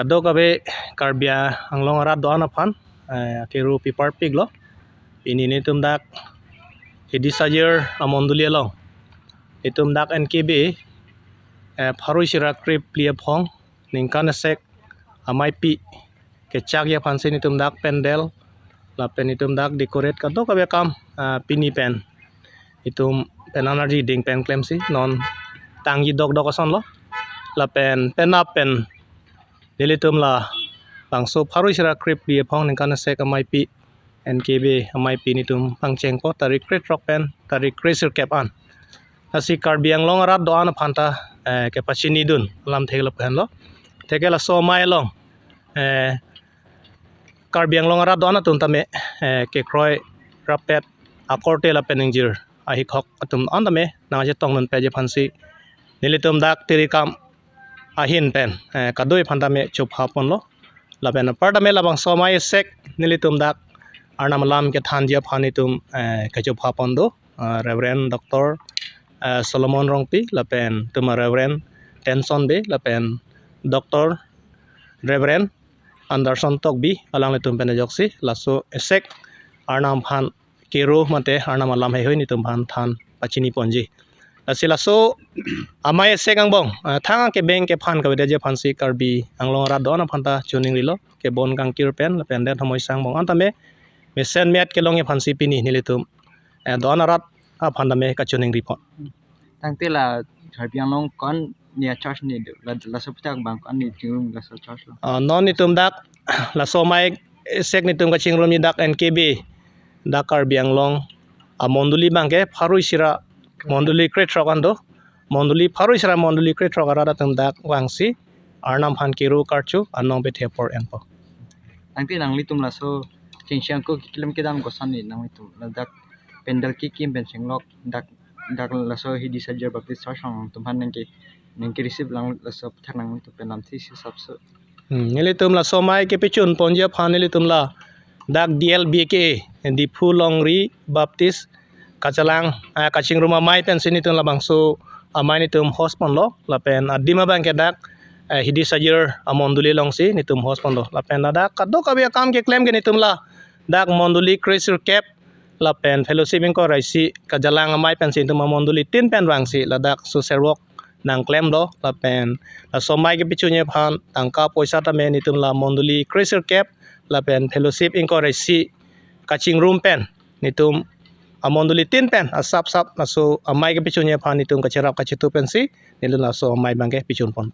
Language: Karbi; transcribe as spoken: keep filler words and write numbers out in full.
Kadokave Karbi Anglong arat do-an aphan, eh, kero piparpiklo. Pini nelitum dak Hidi Sajir amondoli along, nelitum dak N K B, eh, pharo isi ra krepli aphong ningkan esek ameipi kechakji aphansi nelitum dak pandal lapen nelitum dak decorate kadokave akam, ah, pini pen nelitum penang arjiding pen klemsi non tangji dokdok asonlo. Lapen penap pen nelitum labangso pharo isi ra krepli aphong ningkan esek ameipi, N K B ameipi nelitum pangchengpo tarik krethrok pen tarik kresirkep an. Lasi Karbi Anglong arat do-an aphanta, eh, kepachinidun alam thek lapu henlo. Theke laso amei along, eh, Karbi Anglong arat do-an atum tame, eh, kekroi rappet akorte lapen ingjir ahikhok atum do-an tame nangchetongdun peji aphansi nelitum dak tirikam ahin pen, eh, kadokave aphan tame chophaponlo. Lapen apar tame labangso amei esek nelitum dak Arnam alam kethanji aphan nelitum, eh, kechophaponlo, eh, Reverend Doctor, eh, Solomon Rongpi lapen itum Reverend Tenson Bey lapen Doctor Reverend Anderson Tokbi alanglitum pen ajoksi laso esek Arnam aphan kero mate Arnam alam heihui nelitum aphan than pachiniponji. Lasi laso amei esek angbong, ah, thang kebeng kephan kavedeji aphansi Karbi Anglong arat do-an aphanta choningrilo, kebon kangkir pen lapen det homoi sang angbong an tame mesen miat kelongji aphansi pini nelitum, eh, do-an arat aphan tame kachoningripon. Tangte la Karbi Anglong ko-an ni a-church ni do, la, laso aputhak bang ko-an ni chingrum laso church lo? Ah, non nelitum dak laso amei esek nelitum kachingrumji dak N K B, dak Karbi Anglong amondoli abangke pharo isi ra mondoli krethrok an do. Mondoli pharo isi ra mondoli krethrok arat atum dak vangsi Arnam aphan kero karcho anong pethe apor enpo. Tangte nanglitum laso chengsi ako keklem kedam koson ni nanglitum ladak pandal kekim pen chenglok dak, dak laso Hidi Sajir Baptist Church along nangtum aphan nangke, nangke receive lang laso aputhak nangtum pen lamthe isi sapso. Hmm, nelitum laso amei kepachunponji aphan nelitum ladak D L B K A, Diphu Longri Baptist Kachelang, eh, kachingrum amei pensi nelitum labangso amei nelitum host ponlo, lapen adim abangke dak, eh, Hidi Sajir amondoli alongsi nelitum host ponlo. Lapen ladak kadokave akam keklem ke nelitum ladak mondoli kresirkep lapen fellowship ingkoi ra isi kachelang amei pensi nelitum amondoli tin pen vangsi ladak suserwok nangklemlo, lapen laso amei kepachunji aphan tangka poisa tame nelitum la mondoli kresirkep lapen fellowship ingkoi ra isi kachingrum pen nelitum amondoli tin pen asap sap laso amei kepachunji aphan nelitum kacherap kachetu pensi nelitum laso amei abangke pachunpon.